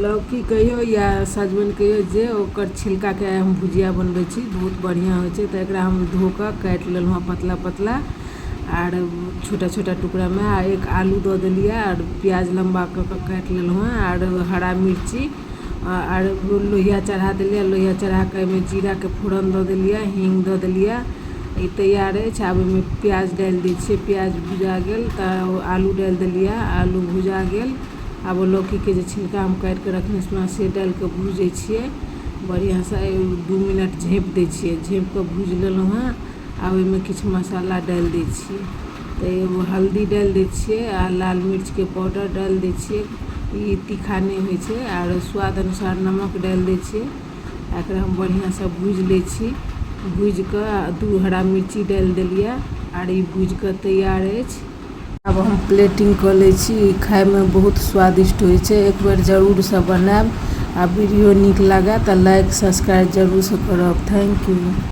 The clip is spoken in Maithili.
लौकी कहियौ या सजमनि कहियौ जे ओकर छिलकाके आइ हम भुजिया बनबै छी, बहुत बढ़िआँ होइ छै। तऽ एकरा हम धो कऽ काटि लेलहुँ हँ पतला पतला आर छोटा छोटा टुकड़ामे, आ एक आलू दऽ देलियै आर प्याज लम्बा कऽ कऽ काटि लेलहुँ हँ आर हरा मिर्ची आर लोहिया चढ़ा देलियै। लोहिया चढ़ा कऽ एहिमे जीराके फोरन दऽ देलियै, हींग दऽ देलियै। ई तैयार अछि। आब ओहिमे प्याज डालि दै छियै। प्याज भुजा गेल तऽ आलू डालि देलियै, आलू भुजा गेल। आब ओ लौकीके जे छिलका हम काटिके रखने छलहुँ से डालिके भुजै छियै बढ़िआँसँ। 2 मिनट झाँपि दै छियै। झाँपिकऽ भुजि लेलहुँ हँ। आब ओहिमे किछु मसाला डालि दै छियै। तऽ एगो हल्दी डालि दै छियै आ लाल मिर्चके पाउडर डालि दै छियै। ई तीखा नहि होइ छै। आर स्वाद अनुसार नमक डालि दै छियै आ एकरा हम बढ़िआँसँ भुजि लै छी। भुजिकऽ दू हरा मिर्ची डालि देलियै आर ई भुजिकऽ तैयार अछि। आब हम प्लेटिंग कऽ लै छी। ई खायमे बहुत स्वादिष्ट होइ छै। एक बेर जरूरसँ बनायब आ वीडियो नीक लागय तऽ लाइक, सब्सक्राइब जरूरसँ करब। Thank you.